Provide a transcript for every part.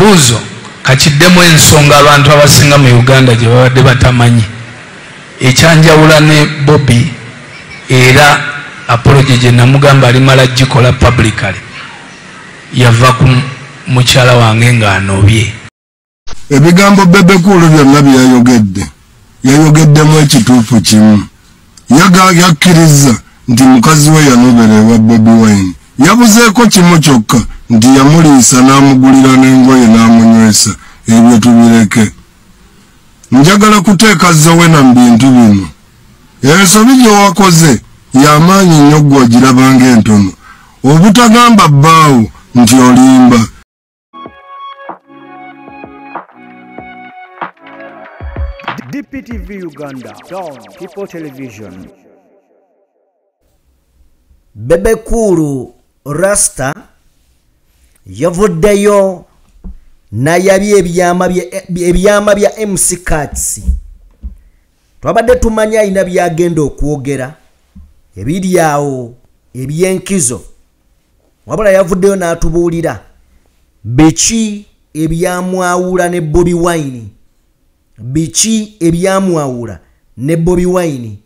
Ekibuuzo kakiddemu ensonga abantu abasinga mu Uganda gye babadde batamanyi. Ekyanjawula ne Bobi era apology gye namugamba alimala gikola publicly, yava ku mukyala wange ng'anobye. Ebigambo Bebe Cool byonna bye yayogedde, yayogeddemu ekituufu kimu. Yakkiriza nti mukazi we yanobera ewa Bobi Wine. Yabuzeeko kimu kyokka nti yamuliisa n'amugulira n'engoye n'amunywesa. Ebyo tubireke. Njagala kuteeka Zowena mu bintu bino. Ensobi gye wakoze y'amaanyi nnyo ggwe ogiraba ng'entono. Obutagamba bbaawo nti olimba. DPTV Uganda, Dawn People Television. Bebe Cool Rasta yavuddeyo n'ayabye ebyama bya MC Kats. Twabadde tumanya alina byagenda okwogera ebiri awo ebyenkizo, wabula yavuddeyo n'atubuulira biki ebyamwawula ne Bobi Wine, biki ebyamwawula ne Bobi Wine.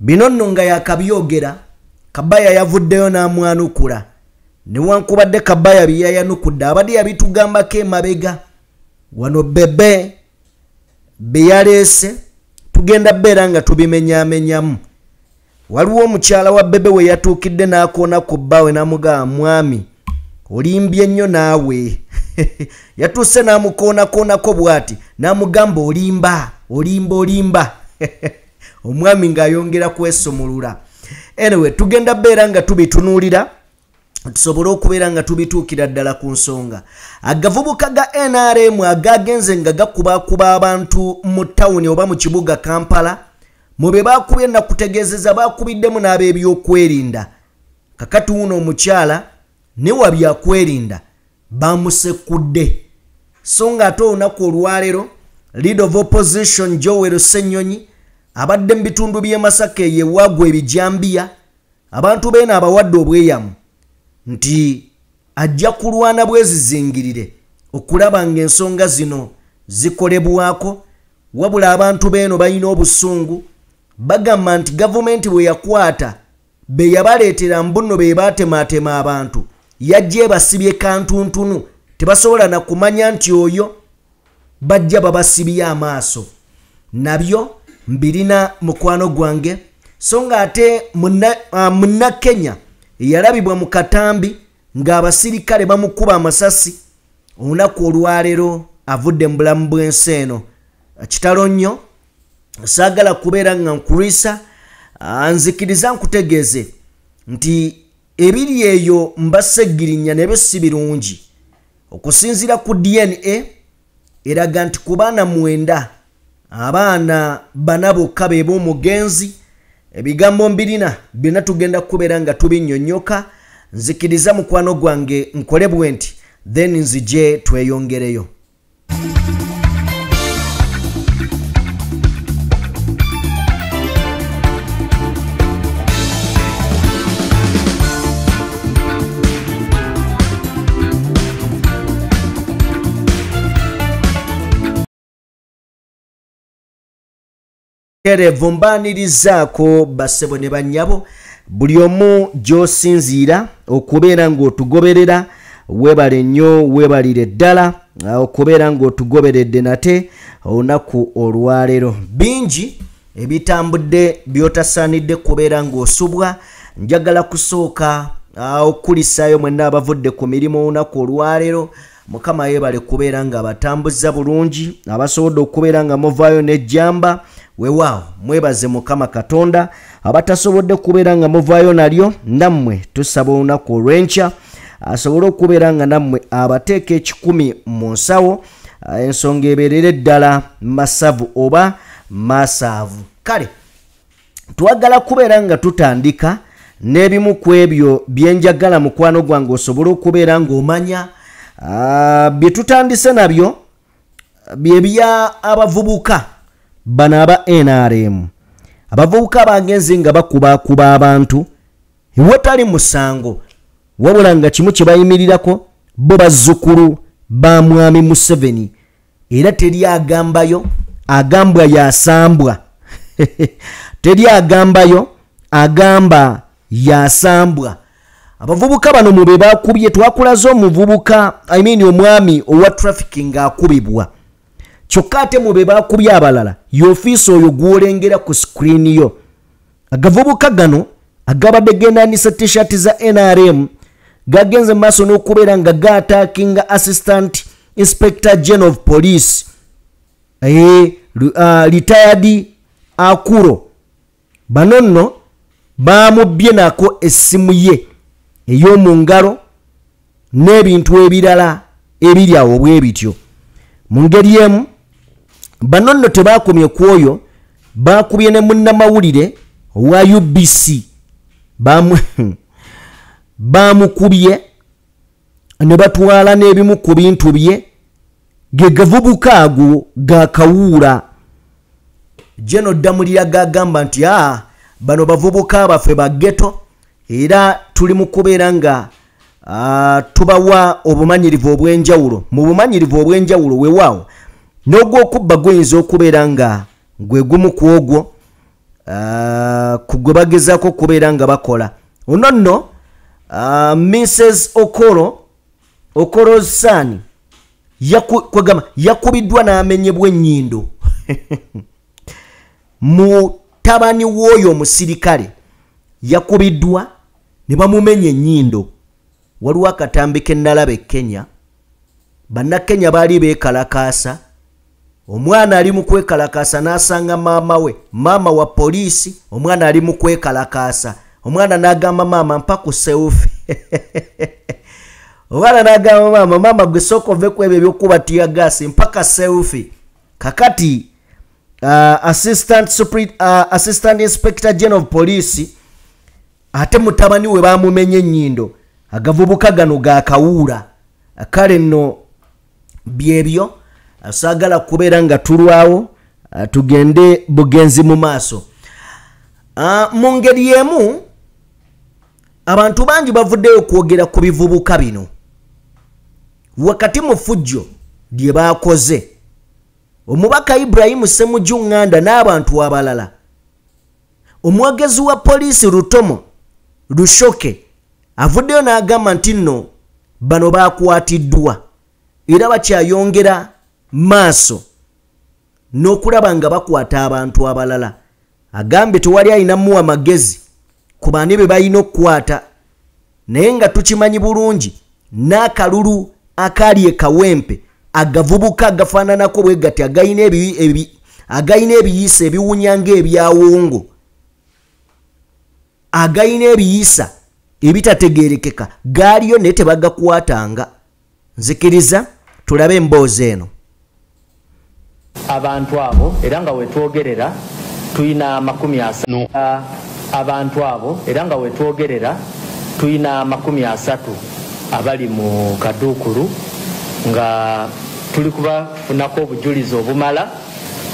Bino nno nga yakabyogera, Kabaya yavuddeyo n'amwanukula. Newankubadde Kabaya bye yayanukudde abadde yabitugambako emabega. Wano Bebe bye yaleese tugenda bbeera nga tubimenyaamenyamu. Waliwo omukyala wa Bebe we yatuukidde n'akoona ku bbaawe n'amugamba, mwami olimbye nnyo naawe. Yatuuse n'amukoonakoonako bw'ati n'amugamba olimba, olimba, olimba. Omwami ng'ayongera kwesumulula. Anyway, tugenda bbeera nga tubitunuulira tusobole okubeera nga tubituukira ddala ku nsonga. Agavubuka ga NRM agagenze nga gakubakuba abantu mu tawuni oba mu kibuga Kampala, mu be bakubye nakutegeezeza bakubiddemu n'ab'ebyokwerinda. Kakati wuno omukyala ne wa byakwerinda bamusekudde. So nga ate olunaku olwaleero leader of opposition Joel Ssenyonyi abadde mu bitundu by'e Masaka eyo ewaggwa ebijambiya, abantu beeno abawadde obweyamu nti ajja kulwana bwezizingirire okulaba ng'ensonga zino zikolebwako. Wabula abantu beeno balina obusungu, bagamba nti gavumenti bwe yakwata be yabaleetera mbuno be baatemaatema abantu, yajja ebasibye kantuntunu, tebasobola na kumanya nti oyo bajja babasibye amaaso. Nabyo mbirina mukwano gwange. So nga ate munna Kenya eyalabibwa mu katambi ng'abasirikale bamukuba amasasi, olunaku olwaleero avudde mu bulamu bw'ensi eno. Kitalo nnyo, saagala kubeera nga nkulwisa, nzikiriza nkutegeeze nti ebiri eyo mbaseggirinya nebyo si birungi. Okusinziira ku DNA eraga nti ku baana 9, abaana 4 bokka be b'omugenzi. Ebigambo mbirina byonna tugenda kubeera nga tubinnyonnyoka. Nzikiriza mukwano gwange nkole bwe nti, then nzije tweyongereyo. Kerevu mbaanirizaako bassebo ne bannyabo, buli omu gy'osinziira okubeera ng'otugoberera, weebale nnyo, weebalire ddala okubeera ng'otugoberedde nate olunaku olwaleero. Bingi ebitambudde by'otasaanidde kubeera ng'osubwa. Njagala kusooka okukulisaayo mwenna abavudde ku mirimu olunaku olwaleero. Mukama yeebale kubeera nga abatambuza bulungi, abasobodde okubeera nga muvaayo n'ejjamba. Weewaawo mwebaze Mukama Katonda. Abatasobodde kubeera nga muvaayo nalyo, nammwe tusaba olunaku olw'enkya asobole okubeera nga nammwe abateeka 10 mu nsawo, ensonga ebeerere ddala masavu oba masaavu. Kale twagala kubeera nga tutandika n'ebimu ku ebyo bye njagala mukwano gwange osobole okubeera ng'omanya. Bye tutandise nabyo bye bya abavubuka bano aba NRM. Abavubuka bagenze nga bakubakuba abantu ewatali musango, wabula nga kimu kye bayimirirako bo bazzukulu ba mwami Museveni, era teri agambayo agambwa yasambwa. Teri agambayo agamba yasambwa. Abavubuka bano mu be bakubye, twakulaze omuvubuka, I mean omwami owa trafficking akubibwa. Kyokka ate mu be bakubye abalala y'ofiisi oyo gw'olengera ku screen yo. Agavubuka gano agabadde gendanisa t-shirt za NRM gagenze maaso n'okubeera nga gaattackinga Assistant Inspector General of Police retired Akuro. Bano nno bamubbye nako essimu ye ey'omu ngalo n'ebintu ebirala ebiri awo bwe bityo. Mu ngeri emu bano nno tebakomye ku oyo, bakubye ne munnamawulire owa UBC, bamukubye ne batwala n'ebimu ku bintu bye. Ge gavubuka ago gakawuula. General Ddamulira gagamba nti bano bavubuka baffe ba ghetto, era tuli mu kubeera nga tubawa obumanyirivu obw'enjawulo. Mu bumanyirivu obw'enjawulo weewaawo n'ogw'okubba guyinza okubeera nga gwe gumu ku ogwo ku gwe bagezaako okubeera nga bakola. Ono nno Mrs Okoro Sani yakubiddwa n'amenyebwa ennyindo. Mutabani w'oyo omusirikale yakubiddwa ne bamumenya ennyindo. Waliwo akatambi ke nnalaba e Kenya, bannakenya baali beekalakaasa, omwana ali mu kwekalakaasa n'asanga maama we, maama wa poliisi, omwana ali mu kwekalakaasa, omwana n'agamba maama mpa ku selfie. Omwana n'agamba maama, maama gwe sooka ove ku ebyo ebyokuba teargas, mpaka selfie. Kakati Assistant Inspector General of Police ate mutabani we bamumenye ennyindo. Agavubuka gano gakawuula. Kale nno byebyo, saagala kubeera nga tulwawo, tugende bugenzi mu maaso. Mu ngeri emu abantu bangi bavuddeyo okwogera ku bivubuka bino wakati mu ffujjo lye baakoze. Omubaka Ibrahim Ssemujju Nganda n'abantu abalala, omwogezi wa poliisi Rutomo Rushoke avuddeyo n'agamba nti nno bano bakwatiddwa era bakyayongera maaso n'okulaba nga bakwata abantu abalala. Agambye tewali alina muwa magezi ku baani be balina okukwata, naye nga tukimanyi bulungi n'akalulu akaali e Kawempe agavubuka agafaananako bwe gati agayina ebiyisa ebiwunya ng'ebyawongo, agayina ebiyisa ebitategeerekeka gaaliyo naye tebagakwatanga. Nzikiriza tulabe emboozi eno. Abantu abo era nga wetwogerera tuyina 30 abantu abo era nga wetwogerera tuyina 30 abali mu kaduukulu nga tuli kubafunako obujulizi obumala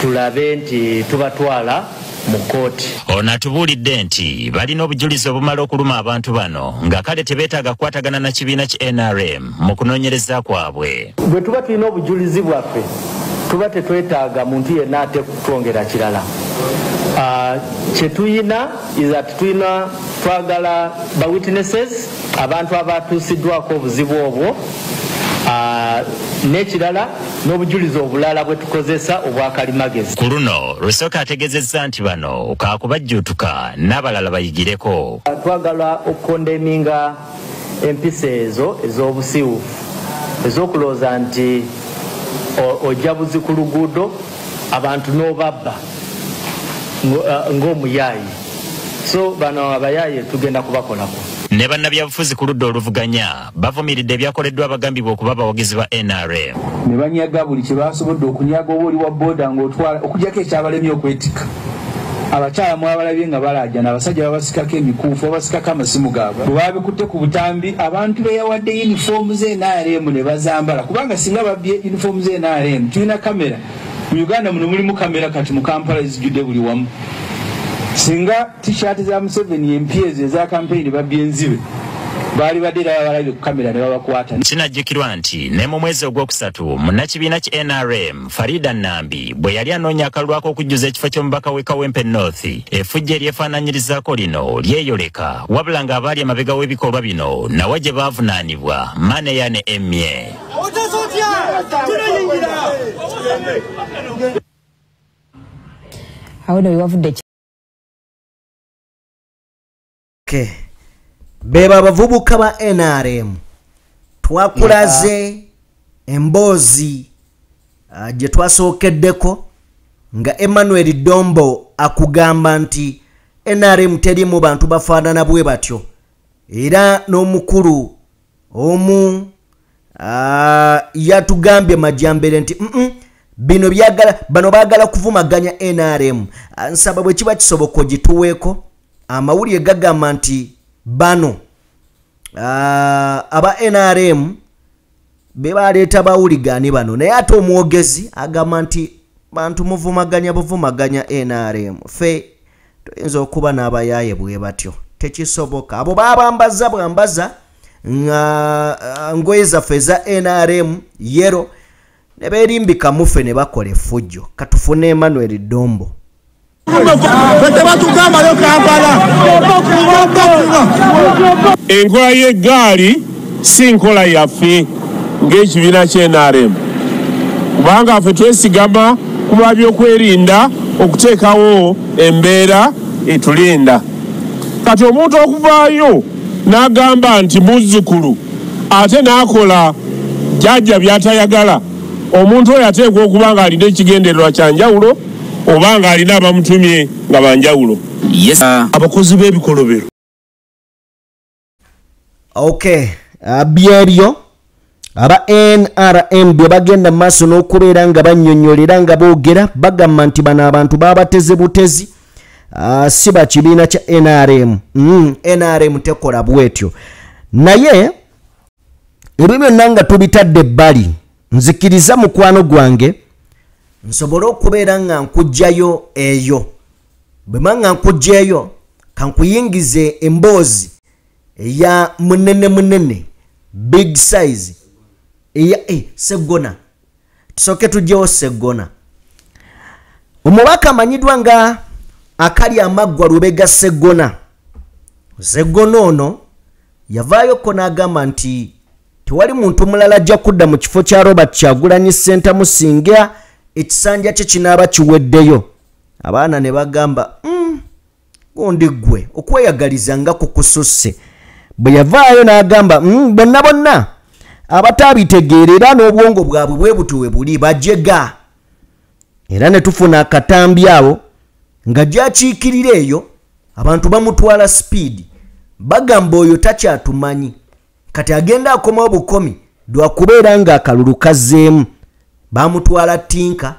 tulabe nti tubatwala mu kkooti. Ono atubuulidde nti balina obujulizi obumala okuluma abantu bano nga kale tebeetaaga kukwatagana na kibiina ki NRM mu kunoonyereza kwabwe. Bwe tuba tulina obujulizi bwaffe tuba tetwetaaga muntu yenna ate kutwongera kirala. Kye tuyina is that tuyina twagala ba witnesses, abantu abatuusiddwako obuzibu obwo, n'ekirala n'obujulizi obulala bwe tukozesa obwakalimagezi. Ku luno Rusooke ategeezezza nti bano kaakubajjuutuka n'abalala bayigireko. Twagala okukondeminga empisa ezo ez'obusiwufu ez'okulowooza nti ojja buzi ku luguudo abantu n'obabba ng'omuyaayi. So bano abayaayi tugenda kubakolako. Ne bannabyabufuzi ku ludda oluvuganya bavumiridde ebyakoleddwa abagambibwa okuba abawagizi ba NRM. Ne banyaga buli kye basobodde okunyaga, oba oli wa booda ng'otwala okuggyako ekyabalemye okwetika. Abakyala mwabalabye nga balaajana, abasajja babasikako emikuufu, babasikako amasimu gaabwe. Bwe babikutte ku butambi, abantu be yawadde yunifoomu ze NRM ne bazambala, kubanga singa babbye yunifoomu ze NRM, tulina kamera. Mu Uganda muno mulimu kamera kati mu Kampala zijjudde buli wamu. Singa t-shirt za Museveni empya ezo eza kampeyini babbye enzibe, Baali badde era babalabye ku kamera ne babakwata. Kinajjukirwa nti ne mu mwezi ogwokusatu munnakibiina ki NRM Farida Nambi bwe yali anoonya akalulu ak'okujjuza ekifo ky'omubaka w'e Kawempe North, effujjo eryefaanaanyirizaako lino lyeyoleka, wabula ng'abaali emabega w'ebikolwa bino nawa gye baavunaanibwa Maneya ne Emye. Okay. Beba abavubuka ba NRM twakulaze emboozi gye twasookeddeko nga Emmanuel Dombo akugamba nti NRM terimu bantu bafaanana bwe batyo, era n'omukulu omu yatugambye Majambere nti bino byagala bano baagala kuvumaganya NRM. Nsaba bwe kiba kisoboka ogituweeko. Amawulire gagamba nti bano aba NRM be baleeta bawuligani bano, naye ate omwogezi agamba nti bantu muvumaganya buvumaganya NRM, ffe tuyinza okuba n'abayaaye bwe batyo, tekisoboka. Abo babambaza bwambaza ngoye zaffe eza NRM yero ne beerimbika muffe ne bakola effujjo. Katufune Emmanuel Dombo. Enkola y'eggaali si nkola yaffe ng'ekibiina ky'NRM, kubanga ffe twesigama ku byokwerinda okuteekawo embeera etulinda. Kati omuntu okuvaayo n'agamba nti muzzukulu ate n'akola jjajja by'atayagala, omuntu oyo ateekwa okuba ng'alina ekigendererwa kya njawulo oba ng'alina abamutumye nga banjawulo. Yes. Abakozi b'ebikolobero. Okay, byebyo aba NRM bye bagenda maaso n'okubeera nga bannyonnyolera nga boogera, bagamba nti bano abantu babateze butezi, si ba kibiina kya NRM. NRM tekola bwetyo. Naye ebyo byonna nga tubitadde ebbali, nzikiriza mukwano gwange nsobole okubeera nga nkugjayo eyo. Bwe mba nga nkugjayo, kankuyingize emboozi eya munene munene, big size eya Sseggona. Tusooke tugyewo Sseggona. Omubaka amanyiddwa nga akali amaggwa Lubega Sseggona. Sseggona ono yavaayoko n'agamba nti tewali muntu mulala ajja kudda mu kifo kya Robert Kyagulanyi Ssentamu singa ekisanja kye kinaaba kiweddeyo. Abaana ne bagamba gundi ggwe okweyagaliza nga kukususse. Bwe yavaayo n'agamba bonna bonna abataabitegeera era n'obwongo bwabwe bwe butyo we buli bajega. Era ne tufuna akatambi awo nga gyakiikirira eyo abantu bamutwala speed, bagamba oyo takyatumanyi, kati agenda akomawo bukomi lwakubeera nga akalulu kazzeemu. Bamutwala tinka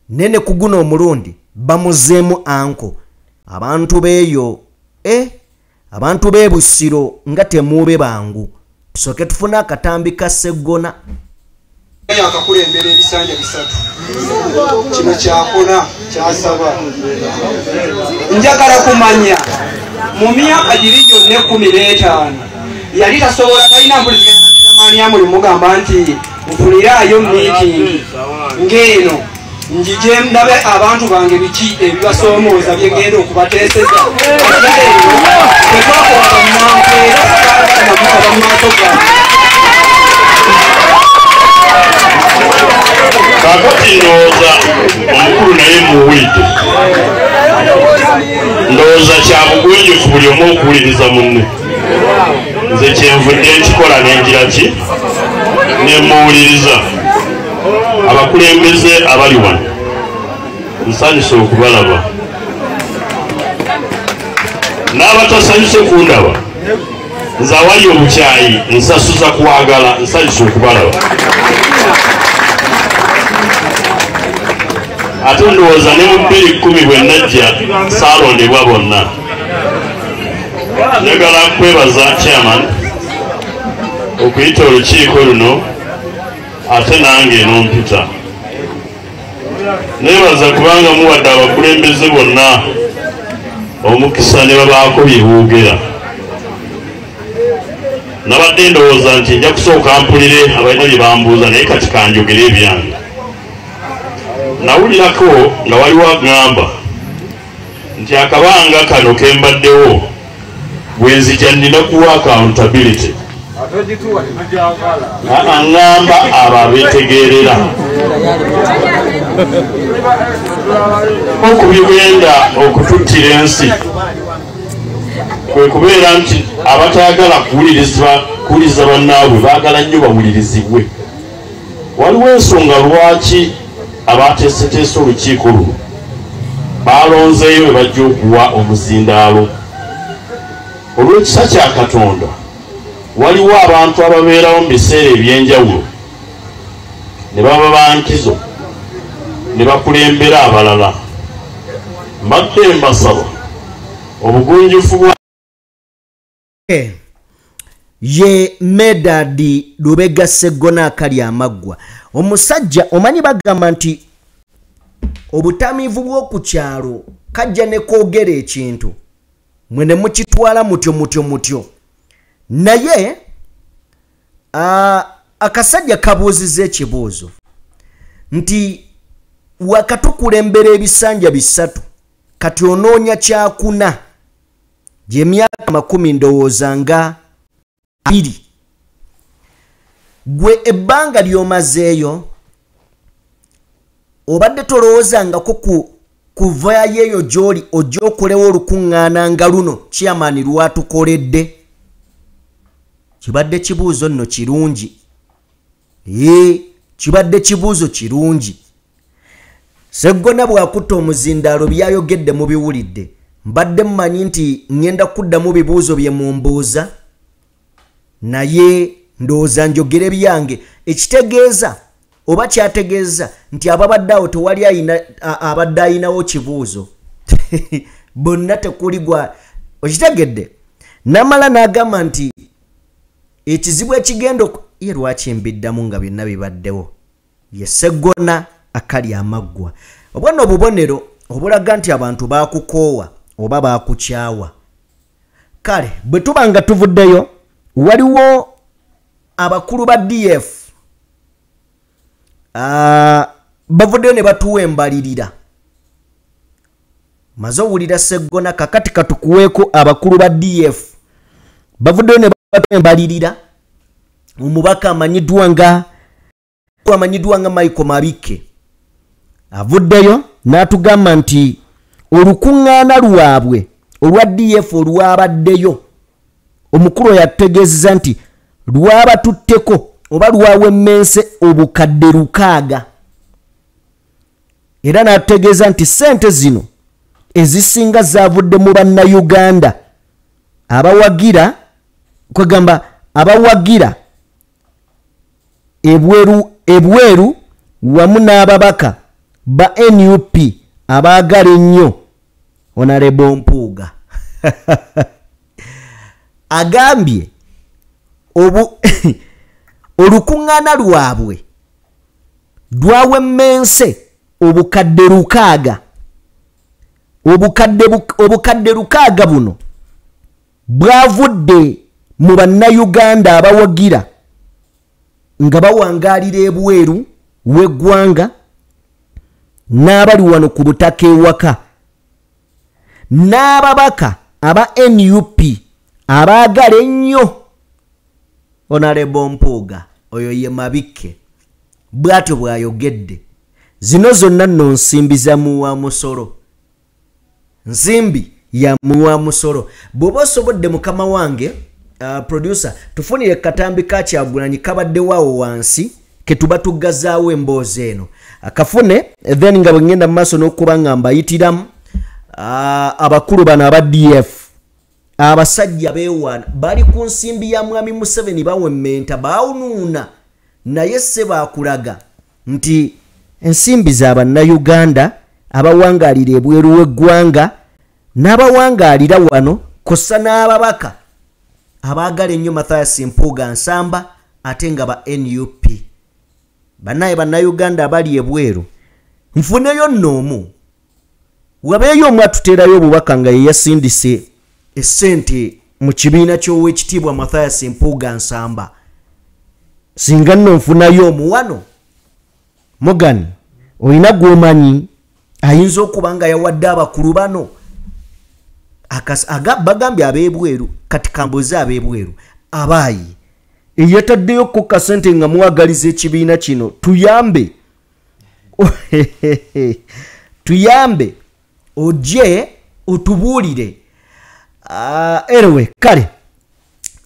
nene ku guno omulundi bamuzeemu anko. Abantu beeyo abantu b'e Busiro nga temuube bangu. Tusooke tufune akatambi ka Sseggona. Akakulembera ebisanja bisatu, kino kyakona kyasaba. Njagala kumanya mu myaka giri gyonna 15 yali tasobola, talina mpuliziganya na mugamba nti nfuniraayo miitingi ng'eno njije ndabe abantu bange biki ebibasoomooza bye ngenda okubateeseza. Tetwakola bannankeera namusaba mu maaso gange. Kaakati ndowooza omukulu naye muwulidde, ndowooza kya bugunjufu buli omu okuwuliriza munne. Nze kyenvudde nkikola nengira ki ne muwuliriza. Abakulembeze abali wano nsanyuse okubalaba, n'abatasanyuse kundaba. Nze awali obukyayi nsasuza kwagala, nsanyuse okubalaba. Ate ndowooza ne mu 2010 bwe najja saalondebwa bonna. Njagala kwebaza chairman okuyita olukiiko luno ate nange n'ompita. Neebaza kubanga muwadde abakulembeze bonna omukisa ne babaako bye boogera. Nabadde ndowooza nti nja kusooka mpulire abalina bye bambuuza, naye kati kanjogere ebyange. Nawulirako nga waliwo agamba nti akabanga kano ke mbaddewo bwe nzija nnina kuwa accountability. Aŋŋamba abo abeetegeerera okubigenda okututtira ensi kwe kubeera nti abatayagala kuwuliriza bannaabwe baagala nnyo bawulirizibwe. Waliwo ensonga lwaki abateeseteese olukiiko luno balonzeeyo bwe bajja okuwa omuzindaalo. Olw'ekisa kya Katonda waliwo abantu ababeerawo mu biseera eby'enjawulo ne baba bankizo ne bakulembera abalala. Mbadde mbasaba obugunjufu bwa ye Medadi Lubega Sseggona akali amaggwa. Omusajja omanyi bagamba nti obutamiivu bw'oku kyalo kajja ne kwogera ekintu mwe ne mukitwala mutyo mutyo mutyo. Naye akasajja kabuuzizza ekibuuzo nti wakatukulembera ebisanja 3 kati onoonya kyakuna gy'emyaka 20 ndowooza nga 2. Gwe ebbanga ly'omazeeyo obadde tolowoozangako kuvaayo eyo gy'oli ojja okolewo olukuŋŋaana nga luno chairman lwatukoledde. Kibadde kibuuzo nno kirungi. Kibadde kibuuzo kirungi. Sseggona bw'akutta omuzindaalo byayogedde mubiwulidde. Mbadde mmanyi nti ŋŋenda kuddamu bibuuzo bye mumbuuza, naye ndowooza njogere byange. Ekitegeeza oba kyategeeza nti ababadde awo tewali abadde ayinawo kibuuzo. Bonna tekuli gwa okitegedde. Namala n'agamba nti ekizibu ekigenda ye lwaki mbiddamu nga byonna bibaddewo. Ye Sseggona akali amaggwa. Obwana obubonero obulaga nti abantu baakukoowa oba baakukyawa. Kale bwe tuba nga tuvuddeyo waliwo abakulu ba DF bavuddeyo ne batuwa embalirira. Maze owulira Sseggona, kakati katukuweeko abakulu ba DF bavuddeyo ne batuwa embalirira. Omubaka amanyiddwa nga Michael Mabike avuddeyo n'atugamba nti olukuŋŋaana lwabwe olwa DF olwabaddeyo omukulu yategeezezza nti lwabatutteko oba lwawemmense obukadde 6. Era n'ategeeza nti ssente zino ezisinga zaavudde mu bannayuganda abawagira, kwegamba abawagira ebweru wamu n'ababaka ba NUP abaagala ennyo Honorable Mpuuga. Agambye olukuŋŋaana lwabwe lwawemmense obukadde 6. Obukadde 6 buno bwavudde mu bannayuganda abawagira nga bawangaalira ebweru w'eggwanga n'abali wano ku butaka ewaka n'ababaka aba NUP abaagala ennyo Honorable Mpuuga. Oyo ye Mabike bw'atyo bw'ayogedde. Zino zonna nno nsimbi za muwa musolo, nsimbi ya muwa musolo. Bw'oba osobodde mukama wange producer tufunire katambi ka Kyagulanyi kabadde waawo wansi ke tuba tuggazaawo emboozi eno akafune, then nga bwe ngenda mu maaso n'okuba nga mbayitiramu abakulu bano aba DF abasajja beewaana bali ku nsimbi ya Mwami Museveni bawemmenta bawunuuna, naye se baakulaga nti ensimbi za bannayuganda abawangaalira ebweru w'eggwanga n'abawangaalira wano kossa n'ababaka abaagala ennyo Mathias Mpuuga Nsamba ate nga ba NUP. Bannaye bannayuganda abali ebweru nfuneyo nno omu wabeeyo omu atuteerayo obubaka nga ye yasindise essente mu kibiina ky'Oweekitiibwa Mathias Mpuuga Nsamba. Singa nno nfunayo omuwano Morgan, olina gw'omanyi ayinza okuba nga yawadde abakulu bano bagambye ab'ebweru. Kati kambuze ab'ebweru abaayi eyataddeyo ko kasente nga muwagaliza ekibiina kino, tuyambe tuyambe ojje otubuulire. Anyway, kale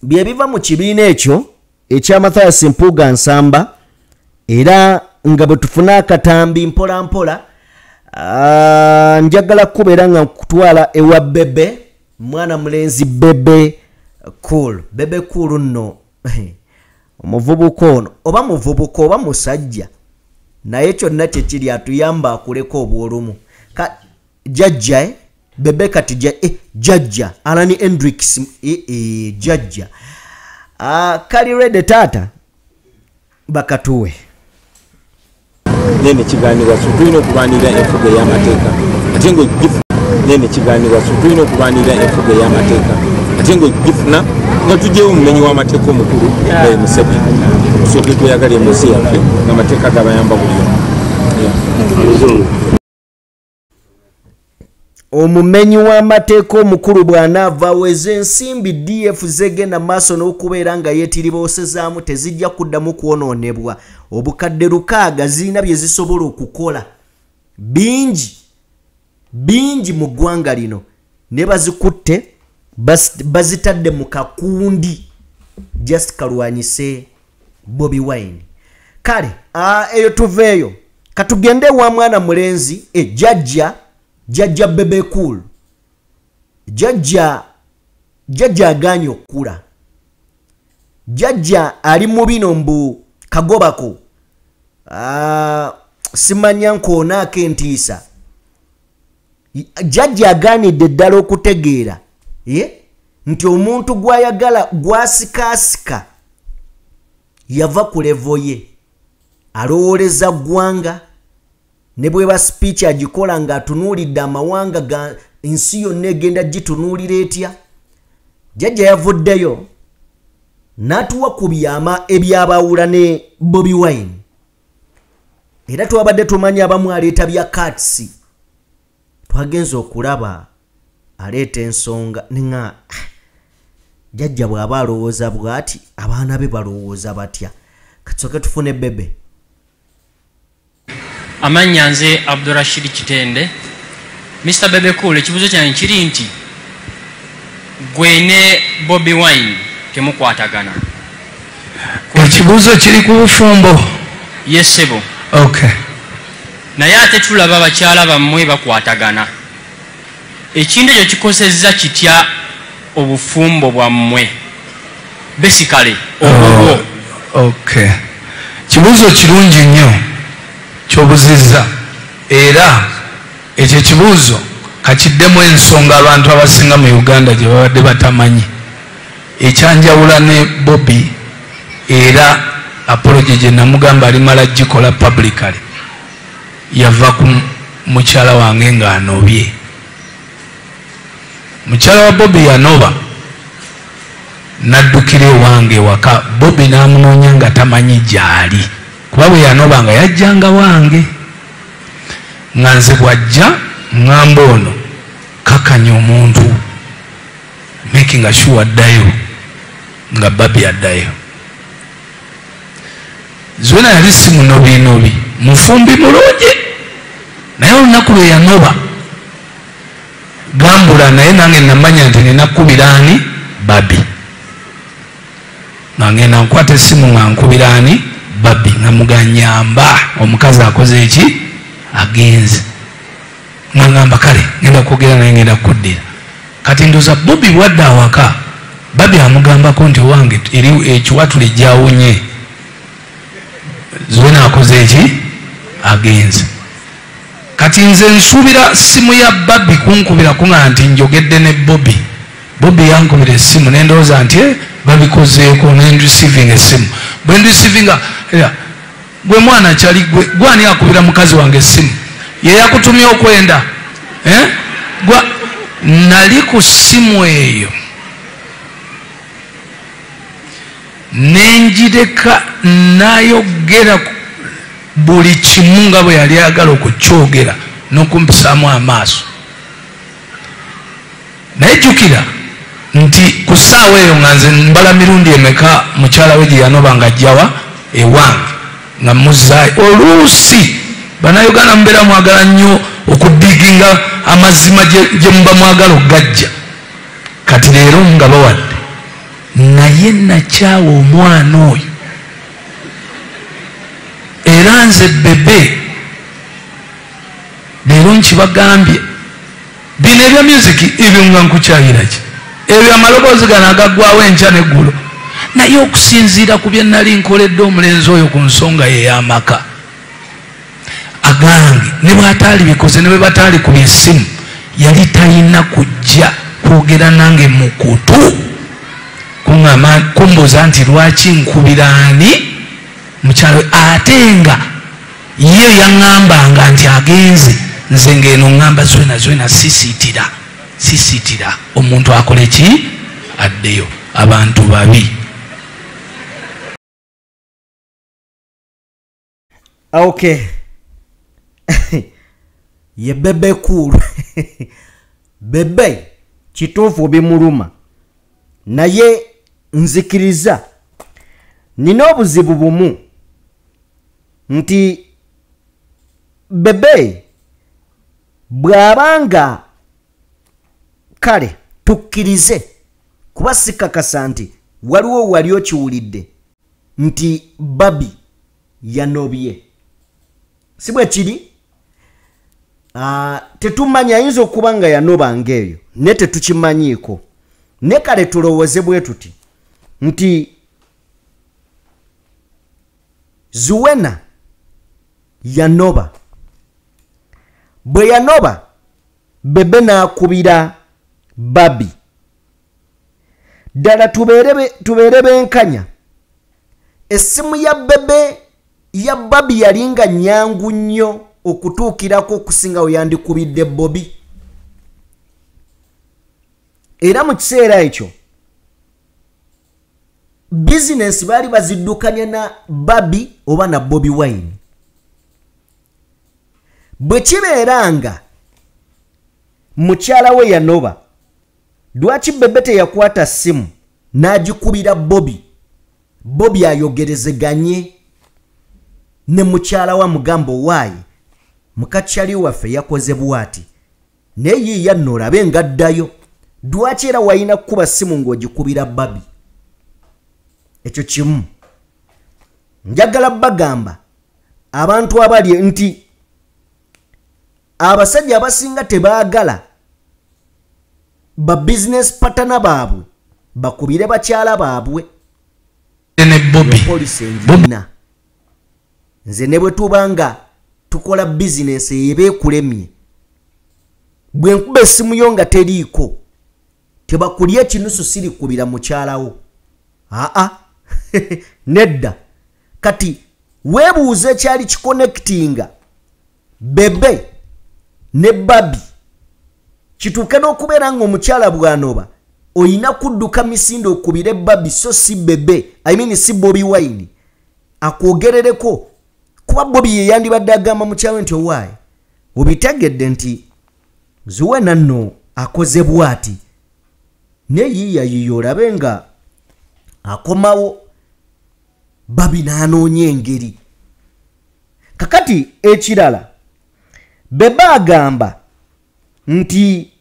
bye biva mu kibiina ekyo ekya Mathias Mpuuga Nsamba. Era nga bwe tufuna akatambi mpola mpola, njagala kubeera nga nkutwala ewa Bebe, mwana mulenzi Bebe Cool. Bebe Cool nno omuvubuka ono, oba muvubuka oba musajja, naye kyonna kyekiri atuyamba akuleko obwolumu. Jajja Bebe kati jajja Alani Hendrix, jajja kali ready taata bakatuwe. Nene kiganirwa, so tulina okulwanirira enfuga ey'amateeka, ate nga nene kiganirwa, so tulina okulwanirira enfuga ey'amateeka, ate nga ogifuna nga tugyewo omumenyi w'amateeka omukulu nga ye Museveni, tusooke tweyagale mu nsi yaffe ng'amateeka gabayamba buli omu. Omumenyi w'amateeka omukulu bw'anaava, ensimbi DF zegenda maaso n'okubeera nga yeetiriboosezaamu tezijja kuddamu kwonoonebwa. Obukadde 6 zirina bye zisobola okukola bingi bingi mu ggwanga lino, ne bazikutte bazitadde mu kakundi just kalwanyise Bobi Wine. Kale eyo tuveeyo, katugende wa mwana mulenzi jajja jajja Bebe Cool. Jajja jajja aganye okukula. Jajja ali mu bino mbu kagobako, simanya nkoonaako entiisa. Jajja agaanidde ddala okutegeera ye nti omuntu gw'ayagala gwasikaasika yava ku level ye, alowooleza ggwanga, ne bweba speech agikola ng'atunuulidde amawanga ga ensi yonna egenda gitunuulira etya. Jajja yavuddeyo n'atuwa ku byama ebyabawula ne Bobi Wine. Era twabadde tumanyi abamu aleeta bya Kats, twagenza okulaba aleeta ensonga ninga jajja bw'aba alowooza bw'ati, abaana be balowooza batya? Katusooke tufune Bebe. Amannya nze Abdurashid Kitende. Mr Bebe Cool, ekibuuzo kyange kiri nti gwe ne Bobi Wine temukwatagana. Ekibuuzo kiri ku bufumbo? Yes ssebo. Okay. Naye ate tulaba bakyala bammwe bakwatagana. Ekintu ekyo kikosezza kitya obufumbo bwammwe basically obubwo? Okay, kibuuzo kirungi nnyo kyobuzizza, era ekyo ekibuuzo kakiddemu ensonga abantu abasinga mu Uganda gye babadde batamanyi. Ekyanjawula ne Bobi, era apology gye namugamba alimala gikola publicly, yava ku mukyala wange ng'anobye. Mukyala wa Bobi yanoba n'addukira ewange ewaka. Bobi n'amunoonya nga tamanyi gy'ali, kuba bwe yanoba nga yajjanga wange, nga nze bw'ajja ŋŋamba ono kakanya omuntu, making sure addayo, nga Babi addayo. Zuena yali si munobinobi, mufumbi mulungi, naye olunaku lwe yanoba gambula, naye nange namanya nti nina kkubira ani Babi, nga ngenda nkwata essimu nga nkubira ani Babi, nga muganyamba omukazi akoze eki, agenze. Nga ngamba kale ngenda kwogera naye, ngenda kuddira. Kati ndoza Bobi bwadda awaka, Babi amugambako nti owange eri ekiwatule gyawunye, Zuena akoze eki, agenze. Kati nze nsuubira simu ya Babi kunkubira kuŋa nti njogedde ne Bobi. Bobi yankubira essimu, nendowooza nti babikozeeko, nenreceiving essimu. Bwe nreceivinga, gwe mwana kyali gwe gwani akubira mukazi wange essimu? Ye yakutumye okwenda, eh? Gwa nali ku ssimu eyo. Nenjireka nayogera buli kimu nga bwe yali ayagala okukyogera n'okumpisaamu amaaso. Naye jjukira nti ku ssaawa eyo nga nze mbala mirundi emeka mukyala we gye yanoba nga ajjawa ewange nga muzzaayo. Oluusi Bannayuganda mubeera mwagala nnyo okudiginga amazima gye muba mwagala okugajja. Kati leero nga bawadde, naye nakyawa omwana oyo. Era nze Bebe leero nkibagambye, bino ebya music ebyo nga nkukyayira ki, ebyo amaloboozi gano agaggwawo enkya n'eggulo. Naye okusinziira ku bye nali nkoledde omulenzi oyo ku nsonga ye y'amaka agange, ne bw'ataali bikoze ne bwe bataali ku byessimu, yali talina kujja kwogera nange mu kutu kumbuuza nti lwaki nkubira ani mukyalo, ate nga ye yaŋŋambanga nti agenze, nze ng'eno ŋŋamba Zuena Zuena sisiitira sisiitira, omuntu akole ki addeyo. Abantu babi. Okay. Ye Bebe Cool. Bebe kituufu bimuluma, naye nzikiriza nina obuzibu bumu nti Bebe bw'abanga kale tukkirize kuba sikakasa nti waliwo wali okiwulidde nti Barbie yanobye, si bwe kiri? Tetumanya, ayinza okuba nga yanoba ng'eyo naye tetukimanyiiko. Ne kale tulowooze bwe tuti nti Zuena yanoba, bwe yanoba Bebe n'akubira Barbie. Ddala tubeere benkanya, essimu ya Bebe ya Barbie yali nga nnyangu nnyo okutuukirako okusinga we yandikubidde Bobi. Era mu kiseera ekyo bizinensi baali baziddukanya na Barbie oba na Bobi Wine. Bwe kibeera nga mukyala we yanoba, lwaki Bebe teyakwata ssimu n'agikubira Bobi, Bobi ayogerezeganye ne mukyala wa mugambo waayi mukakyali waffe yakoze bw'ati, naye yiiya nno olabe ng'addayo. Lwaki era walina kukuba ssimu ng'ogikubira Barbie? Ekyo kimu. Njagala bagamba abantu abali nti abasajja abasinga tebaagala ba business partner baabwe bakubire bakyala baabwe. Ne Bobi Poliisi enjina. Nze ne bwe tuba nga tukola bizinensi eba ekulemye, bwe nkuba essimu yo nga teriiko, tebakulya ekinusu sirikubira mukyalawo. Aa nedda. Kati weebuuze ekyali kikonectinga Bebe ne Barbie kituuke n'okubeera ng'omukyala bw'anoba oyina kudduka misinde okubire Barbie, so si Bebe, I mean si Bobi Wine akwogerereko, kuba Bobi ye yandibadde agamba mukyala nti owaaye obitegedde nti Zuena nno akoze bw'ati, naye yiiya yiiya olabe nga akomawo. Barbie n'anoonya engeri. Kakati ekirala, Bebe agamba nti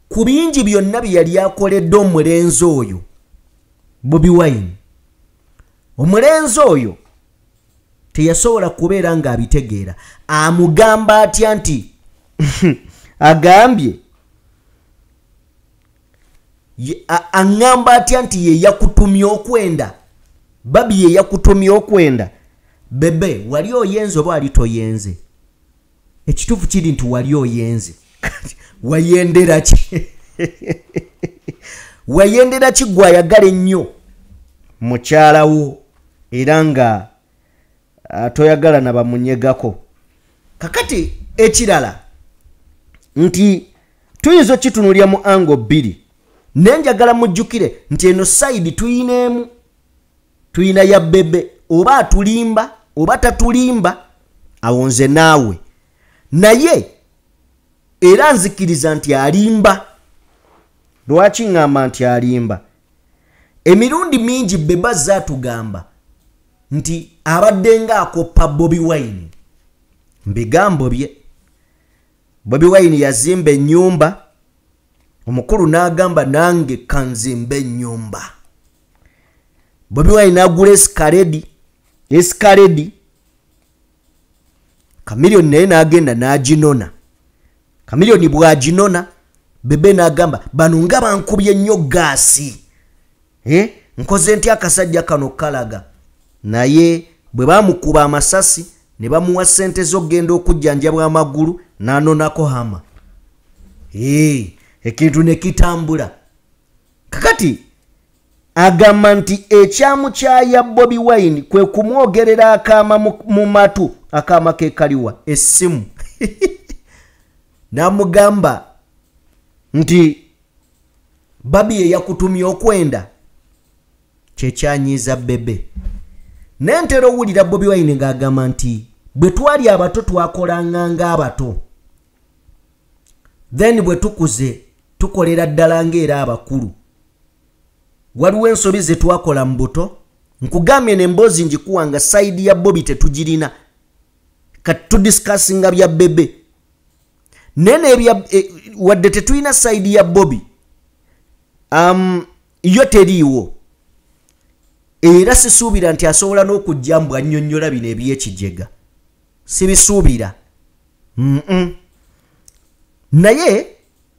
ku bingi byonna bye yali akoledde omulenzi oyo Bobi Wine, omulenzi oyo teyasobola kubeera ng'abitegeera. Amugamba atya nti agambye aŋŋamba atya nti ye yakutumye okwenda, Barbie ye yakutumye okwenda. Bebe wali oyenze oba wali toyenze? Ekituufu kiri nti wali oyenze. Wayendera ki? Wayendera ki gwe ayagala ennyo mukyala wo era nga toyagala na bamunyegako? Kakati ekirala nti tuyinza okitunuulira mu ango bbiri, naye njagala mujjukire nti eno side tuyineemu Tulina ya Bebe, oba atulimba oba tatulimba, awo nze naawe. Naye era nzikiriza nti alimba. Lwaki ŋŋamba nti alimba? Emirundi mingi Bebe azze atugamba nti abadde ng'akoppa Bobi Wine. Mbigambo bye. Bobi Wine yazimba ennyumba, omukulu n'agamba nange kanzimbe ennyumba. Bobi Wine n'agula Escalade, Chameleone naye n'agenda n'aginona. Chameleone bw'aginona, Bebe n'agamba bano nga bankubye nnyo gaasi, nkoze nti akasajja kano kalaga. Naye bwe bamukuba amasasi ne bamuwa ssente z'okugenda okujjanjabwa amagulu, n'anonako hama, ekintu ne kitambula. Kakati agamba nti ekyamukyaya Bobi Wine kwe kumwogerera akaama mu matu, akaama ke kaliwa essimu. N'amugamba nti Babi ye yakutumye okwenda, kyekyanyiiza Bebe. Nentera owulira Bobi Wine ng'agamba nti bwe twali abato twakolanga ng'abato, then bwe tukuze tukolera ddala ng'era abakulu. Waliwo ensobi ze twakola mu buto. Nkugambye n'emboozi njikuwa nga side ya Bobi tetugirina, kati tudiscussinga bya Bebe. Nene ebya wadde tetulina side ya Bobi, yo teriiwo. Era sisuubira nti asobola n'okujja mbw annyonnyola bino eby'ekijega, sibisuubira. Naye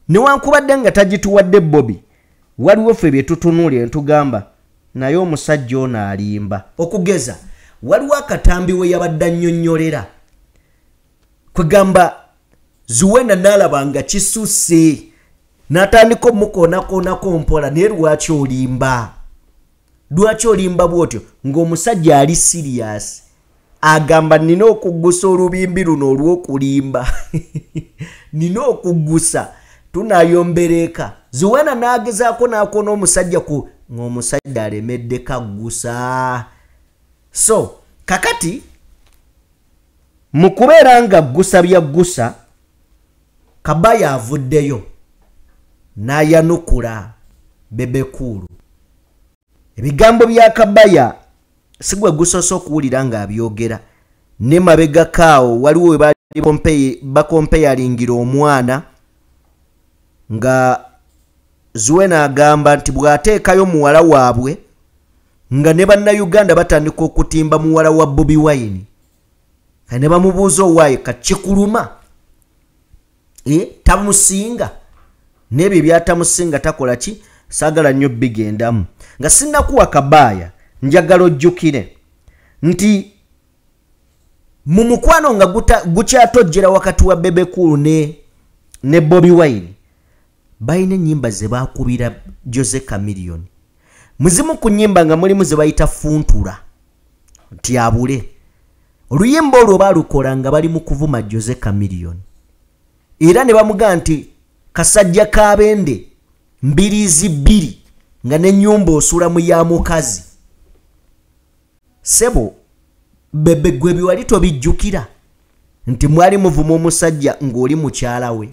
newankubadde nga tagituwadde Bobi, waliwo ffe bye tutunuulira ne tugamba naye omusajja ono alimba. Okugeza waliwo akatambi we yabadde annyonnyolera, kwegamba Zuwena n'alaba nga kisusse, n'atandika omukoonakoonako mpola. Naye lwaki olimba? Lwaki olimba bw'otyo ng'omusajja ali serious? Agamba nina okuggusa olubimbi luno olw'okulimba. Nina okuggusa, tunaayombereka. Zuwena n'agezaako n'akoona omusajja ku ng'omusajja alemedde kaggusa. So kakati mu kubeera nga ggusa bya ggusa, Kabaya avuddeyo n'ayanukula Bebe Cool. Ebigambo bya Kabaya si gwe gusoose okuwulira ng'abyogera. Ne mabega kaawo waliwo we baali bakompeyalingira omwana nga Zuwena agamba nti bw'ateekayo muwala waabwe nga ne bannayuganda batandika okutimba muwala wa Bobi Wine, ne bamubuuza owaaye kakikuluma, tamusinga n'ebyo byatamusinga takola ki? Saagala nnyo bigendamu. Nga sinnakuwa Kabaya, njagala ojjukire nti mu mukwano nga gukyatojjera wakati wa Bebe Cool ne Bobi Wine, balina ennyimba ze baakubira Jose Chameleone. Muzimu ku nnyimba nga mulimu ze bayita Funtula nti abule. Oluyimba olwo baalukola nga bali mu kuvuma Jose Chameleone, era ne bamugamba nti kasajja kabende mbirizi bbiri nga n'ennyumba osula mu ya mukazi. Sebo Bebe gwe biwali tobijjukira nti mwali muvuma omusajja ng'oli mukyala we,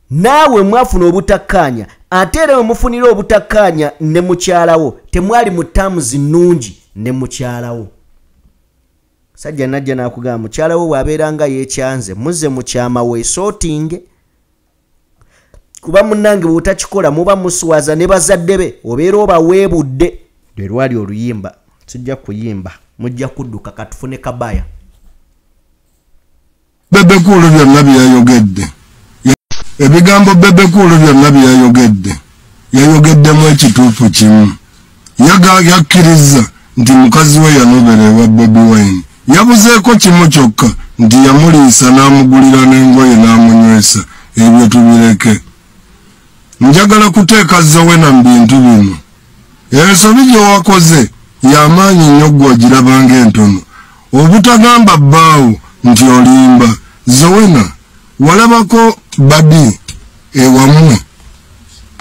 naawe mwafuna obutakkaanya, ate era mufunira obutakkaanya ne mukyalawo, temwali mu terms nnungi ne mukyalawo. Sajja najja n'akugamba mukyalawo bw'abeera nga yeekyanze muzze mu kyama weesootinge, kuba munnange bw'otakikola muba muswaza ne bazadde be, obeera obaweebudde. Lwe lwali oluyimba, sijja kuyimba, mujja kudduka. Katufune Kabaya. Bebe Cool byonna byeyayogedde, ebigambo Bebe Cool byonna byeyayogedde, yayogeddemu ekituufu kimu. Yakkiriza nti mukazi we yanobera ewa Bobi Wine. Yabuzeeko kimu kyokka nti yamuliisa n'amugulira n'engoye n'amunywesa. Ebyo tubireke. Njagala kuteeka Zuwena mu bintu bino. Ensobi gye wakoze y'amaanyi nnyo ggwe ogiraba ng'entono. Obutagamba bbaawo nti olimba. Zuwena walabako Babi ewammwe,